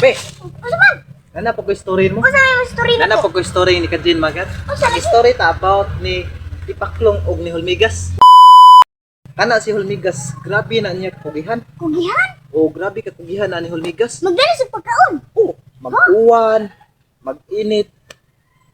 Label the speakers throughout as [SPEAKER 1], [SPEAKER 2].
[SPEAKER 1] Be,
[SPEAKER 2] Unsa man?
[SPEAKER 1] nana po ko story mo.
[SPEAKER 2] Unsa may story na
[SPEAKER 1] Nana
[SPEAKER 2] ko?
[SPEAKER 1] po ko story ni Kajin Magat.
[SPEAKER 2] Unsa
[SPEAKER 1] Ang
[SPEAKER 2] lagi?
[SPEAKER 1] story ta about ni Tipaklong og ni Hulmigas. Kana si Hulmigas, grabe na niya kakugihan.
[SPEAKER 2] Kugihan?
[SPEAKER 1] O grabe kakugihan na ni Hulmigas.
[SPEAKER 2] Magdala sa pagkaon.
[SPEAKER 1] Oh, mag-uwan, mag-init,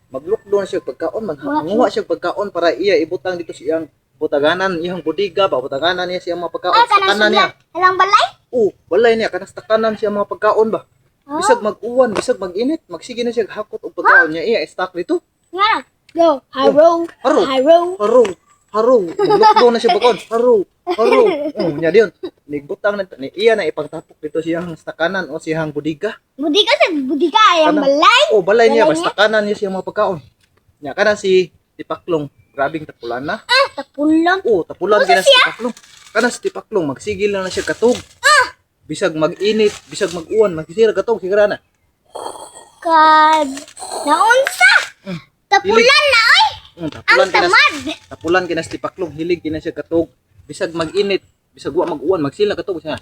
[SPEAKER 1] maglukdo na siya og pagkaon, manguha siya og pagkaon para iya ibutang dito sa iyang butaganan, iyang bodega ba, butaganan niya siyang mga pagkaon
[SPEAKER 2] Ay,
[SPEAKER 1] sa
[SPEAKER 2] kanang
[SPEAKER 1] kanan niya.
[SPEAKER 2] suglan. Halang balay?
[SPEAKER 1] Oh, balay niya kanas takanan siya mga pagkaon ba.
[SPEAKER 2] Ah?
[SPEAKER 1] Bisag mag-uwan, bisag mag-init, magsige na siya og hakot og pagkaon niya iya stock dito.
[SPEAKER 2] Nga na. Go. Haro.
[SPEAKER 1] Haro.
[SPEAKER 2] Haro.
[SPEAKER 1] Haro, haro, maglukdo na siya pagkaon. Haro, haro. Oh, niya diyon. Nigbutang na ni iya na ipagtapok dito siyang stakanan o siyang bodega.
[SPEAKER 2] Budiga sa budiga ay ang
[SPEAKER 1] Kanang-
[SPEAKER 2] balay.
[SPEAKER 1] Oh, balay niya
[SPEAKER 2] Balay
[SPEAKER 1] basta kanan niya siyang mga pagkaon. Nya kana si Tipaklong, grabing tapulan na.
[SPEAKER 2] Ah, tapulon.
[SPEAKER 1] Oh, tapulan
[SPEAKER 2] Unsa
[SPEAKER 1] kina si Tipaklong. Kana si Tipaklong magsigil lang na siya katog.
[SPEAKER 2] Ah!
[SPEAKER 1] Bisag mag-init, bisag mag-uwan, magsira katog sigara na.
[SPEAKER 2] Kad naunsa? Tapulan na oy.
[SPEAKER 1] Mm, tapulan
[SPEAKER 2] Ang
[SPEAKER 1] kina
[SPEAKER 2] tamad.
[SPEAKER 1] tapulan kina si Tipaklong, hilig kina siya katog. Bisag mag-init, bisag wa mag-uwan, magsil na katog siya.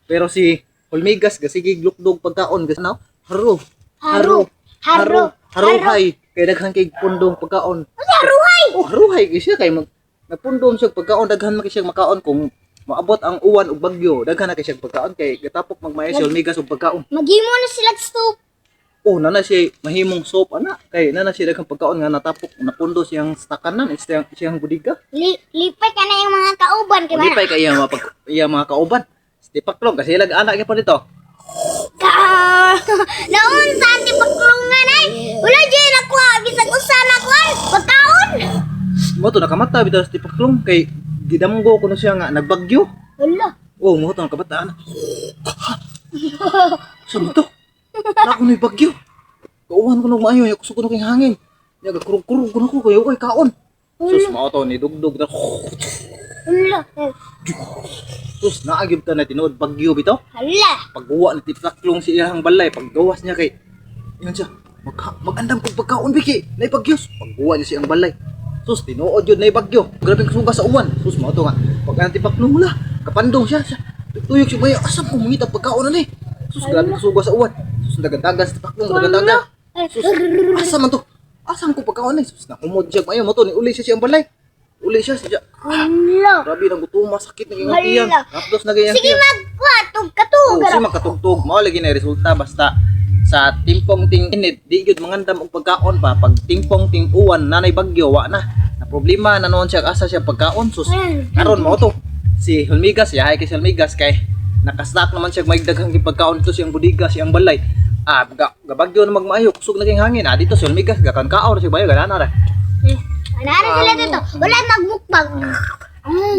[SPEAKER 1] Pero si Hulmigas gasigig lukdog pagkaon gas na. Haro.
[SPEAKER 2] Haro. Haro.
[SPEAKER 1] Haruhay. Kay daghan kay pundong pagkaon.
[SPEAKER 2] Unsa haruhay?
[SPEAKER 1] Oh, haruhay kay siya kay mag nagpundong siya pagkaon, daghan man kay siya makaon kung maabot ang uwan ug bagyo, daghan na kay siya pagkaon kay gatapok magmaya si Hulmigas og pagkaon.
[SPEAKER 2] Maghimo na sila soup.
[SPEAKER 1] Oh, nana siya mahimong soap ana kay nana siya daghang pagkaon nga natapok napundo siyang stakanan siyang siyang budiga.
[SPEAKER 2] Lipay ka na yung mga kauban kay mana.
[SPEAKER 1] Lipay kay iya mga pag, iya mga kauban. Si Tipaklong kasi ilag anak gyud pa dito.
[SPEAKER 2] Ka naunsa ang tipaklungan ay. Wala jud nakuha bisag usa na kuan pagkaon.
[SPEAKER 1] Mo to nakamata bitaw si Tipaklong kay gidamgo kuno siya nga nagbagyo.
[SPEAKER 2] Wala.
[SPEAKER 1] Oh, mo to nakabata ana. Sa mo to? Nako ni bagyo. Kauwan ko nung maayo, kusog ko nung kay hangin. Nya gakurog-kurog ko na ko kayo kay kaon. Sus mao to ni dugdug na.
[SPEAKER 2] Wala.
[SPEAKER 1] Sus naagib ta na tinuod bagyo bitaw.
[SPEAKER 2] Hala.
[SPEAKER 1] Pagguwa ni Tipaklong sa iyang balay, paggawas niya kay ingon siya, mag-andam kog pagkaon biki, nay bagyos. Pagguwa niya siyang balay. Sus tinuod yun nay bagyo. Grabe kasuga sa uwan. Sus mao to nga. Pag ang Tipaklong wala, kapandong siya, siya. Tuyok siya maya, asam ko mangita pagkaon na ni. Sus grabe kasuga sa uwan. Sus dagandagan sa Tipaklong, dagandagan. Sus, asa man to? Asa man ko pagkaon ni? Sus nakumod siya mayo mo to ni uli siya siyang balay. Uli siya siya.
[SPEAKER 2] Hala.
[SPEAKER 1] Grabe nang gutom, masakit na iyang tiyan.
[SPEAKER 2] Hala.
[SPEAKER 1] Hapdos na gayang
[SPEAKER 2] Sige
[SPEAKER 1] tiyan.
[SPEAKER 2] magkuha tug katug.
[SPEAKER 1] Oo, oh, magkatugtog. Mao lagi na resulta basta sa timpong ting init di gyud mangandam og pagkaon pa pag timpong ting uwan nanay bagyo wa na. Na problema na noon siya asa siya pagkaon sus. Karon mao to si Hulmigas yahay kay si Hulmigas kay nakastock naman siya may daghang pagkaon dito siyang budiga siyang balay. Ah, gabagyo na magmaayo kusog na kay hangin. Ah, dito si Hulmigas gakan kaon na siya bayo ganana ra.
[SPEAKER 2] Ano sila dito? Wala magmukbang.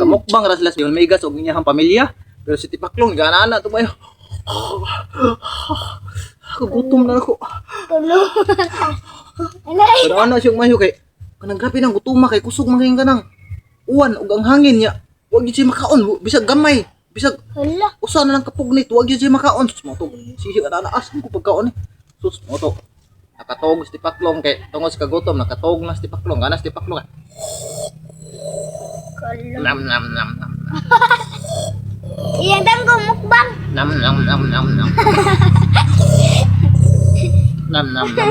[SPEAKER 1] Gamukbang ra sila si Hulmigas ug inyang pamilya. Pero si Tipaklong ganana to bayo. Gutom na ako.
[SPEAKER 2] Tulo. Alay.
[SPEAKER 1] Pero ano siyang mayo kay kanang grabe nang gutuma kay kusog man kay kanang uwan ug ang hangin niya. Wag gyud siya makaon, bisag gamay, bisag
[SPEAKER 2] Hala.
[SPEAKER 1] usa na lang kapugnit, wag gyud siya makaon. Sus mo to. Sige ka na asam ko pagkaon ni. Sus mo to. Nakatog si Tipaklong kay tungod sa kagutom nakatog na si Tipaklong, gana si Tipaklong.
[SPEAKER 2] Kalo.
[SPEAKER 1] Nam nam nam nam.
[SPEAKER 2] Iyang danggo mukbang.
[SPEAKER 1] Nam nam nam nam nam. Nam nam nam.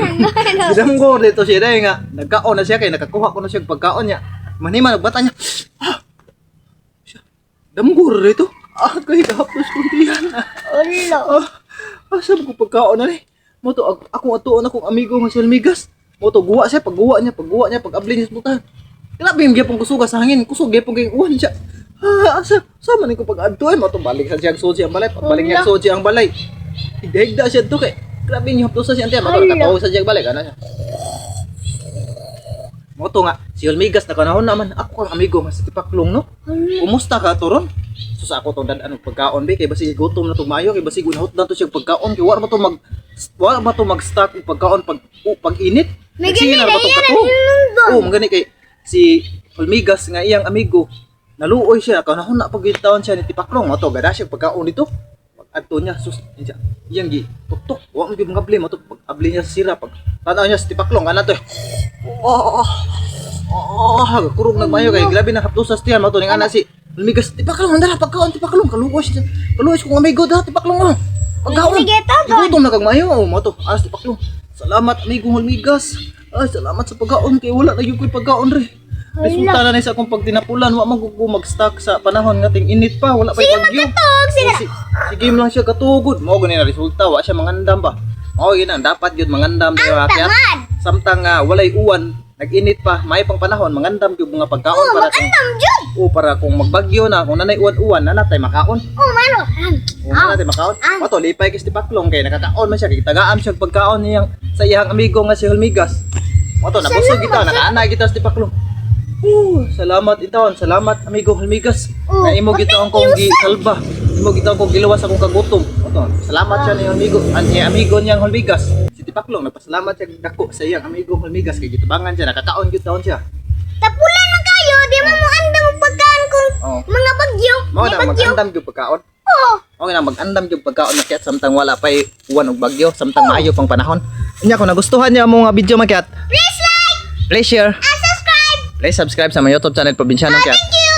[SPEAKER 1] Gidamgo dito siya dahil nga nagkaon na siya kay nakakuha ko na siya og pagkaon niya. Manima nagbata niya. Ah! Siya. Damgo ra dito. Ah, kay kahapos kong tiyan.
[SPEAKER 2] Hala.
[SPEAKER 1] Ah, asa ko pagkaon na ni. Mo to akong atuon akong amigo nga si Almigas. Mo to guwa siya pagguwa niya, pagguwa niya, pag-abli niya sa butahan. Grabe yung gyapon kusuga sa hangin, kusog gyapon kay uwan siya. Ah, asa sa man ko pag-adto ay mo to balik sa siyang suji ang balay, pagbalik niya suji ang balay. Higda siya to kay grabe niya hapdos sa siya antiyan, mo to
[SPEAKER 2] Hala.
[SPEAKER 1] nakatawo sa siyang balay kana siya. Mo to nga si Olmigas nakanahon naman ako ang amigo nga si Tipaklong no.
[SPEAKER 2] Hala.
[SPEAKER 1] Kumusta ka toron? So sa ako tong dad-an og pagkaon be kay basig gutom na tong maayo kay basig unahot na to siya pagkaon kay wa ba to mag stock og pagkaon pag pag init.
[SPEAKER 2] May
[SPEAKER 1] Nagsige
[SPEAKER 2] gani
[SPEAKER 1] na
[SPEAKER 2] na
[SPEAKER 1] ba tong
[SPEAKER 2] yan ang
[SPEAKER 1] katog?
[SPEAKER 2] hinungdon.
[SPEAKER 1] Oo, mangani kay si Olmigas nga iyang amigo naluoy siya kanahon na pag taon siya ni Tipaklong mo to gada siya pagkaon dito. Pag adto niya sus siya iyang gi tuktok wa man gyud mga mo to pag abli niya sa sira pag tanaw niya sa Tipaklong ana to. Oh, oh, oh, kurog nagmayo kay grabe na hapdos sa tiyan mo to ning ana si Hulmigas, tipaklong, dala pagkaon, tipaklong, kaluwas siya. Kaluwas kong amigo da, tipaklong oh. Pagkaon.
[SPEAKER 2] Sige, tagon.
[SPEAKER 1] Igutom na kag maayo oh, mo to. Aras tipaklong. Salamat, amigo Hulmigas. Ay, salamat sa pagkaon kay wala na gyud ko'y pagkaon re. Resulta na ni sa akong pagtinapulan, wa man ko mag-stock sa panahon nga ting init pa, wala pa bagyo.
[SPEAKER 2] Tug, sige.
[SPEAKER 1] Oh, sige lang siya katugod. Mao gani na resulta, wa siya mangandam ba. Mao gyud ang dapat gyud mangandam di ba? Kaya
[SPEAKER 2] Tamad.
[SPEAKER 1] samtang nga walay uwan, nag-init pa, may pang panahon, mangandam gyud mga pagkaon
[SPEAKER 2] Oh,
[SPEAKER 1] para kung
[SPEAKER 2] magandam jud.
[SPEAKER 1] o para kung magbagyo na, kung nanay uwan-uwan, nanatay makaon.
[SPEAKER 2] Oh, mano.
[SPEAKER 1] O nanatay makaon.
[SPEAKER 2] Ah.
[SPEAKER 1] Mato lipay kay si Paklong kay nakakaon man siya, kay tagaam siya og pagkaon niyang sa iyang amigo nga si Hulmigas. Mato nabusog
[SPEAKER 2] Salamat,
[SPEAKER 1] ito, nakaanay kita si Paklong. Salamat itaon, salamat amigo Hulmigas.
[SPEAKER 2] Oh,
[SPEAKER 1] Na imo gitaon
[SPEAKER 2] thank
[SPEAKER 1] kong
[SPEAKER 2] you, sir.
[SPEAKER 1] gisalba. Imo gitaon kong giluwas akong kagutom. Mato, salamat siya ni amigo, ang iyang amigo niyang Hulmigas. Si Tipaklong nagpasalamat siya dako sa iyang amigo Hulmigas kay gitabangan siya, nakakaon gyud taon siya.
[SPEAKER 2] Tapulan man kayo, di man mo andam og pagkaon kung
[SPEAKER 1] Oh.
[SPEAKER 2] mga bagyo.
[SPEAKER 1] Mao
[SPEAKER 2] May
[SPEAKER 1] na
[SPEAKER 2] bagyo.
[SPEAKER 1] mag-andam gyud pagkaon.
[SPEAKER 2] Oh,
[SPEAKER 1] Okay na mag-andam gyud pagkaon makyat samtang wala pay uwan og bagyo, samtang maayo pang panahon. Unya kung nagustuhan niyo among nga video makyat,
[SPEAKER 2] please like
[SPEAKER 1] please share,
[SPEAKER 2] and subscribe.
[SPEAKER 1] Please subscribe sa my YouTube channel, Probinsyano Kyat.
[SPEAKER 2] Thank you.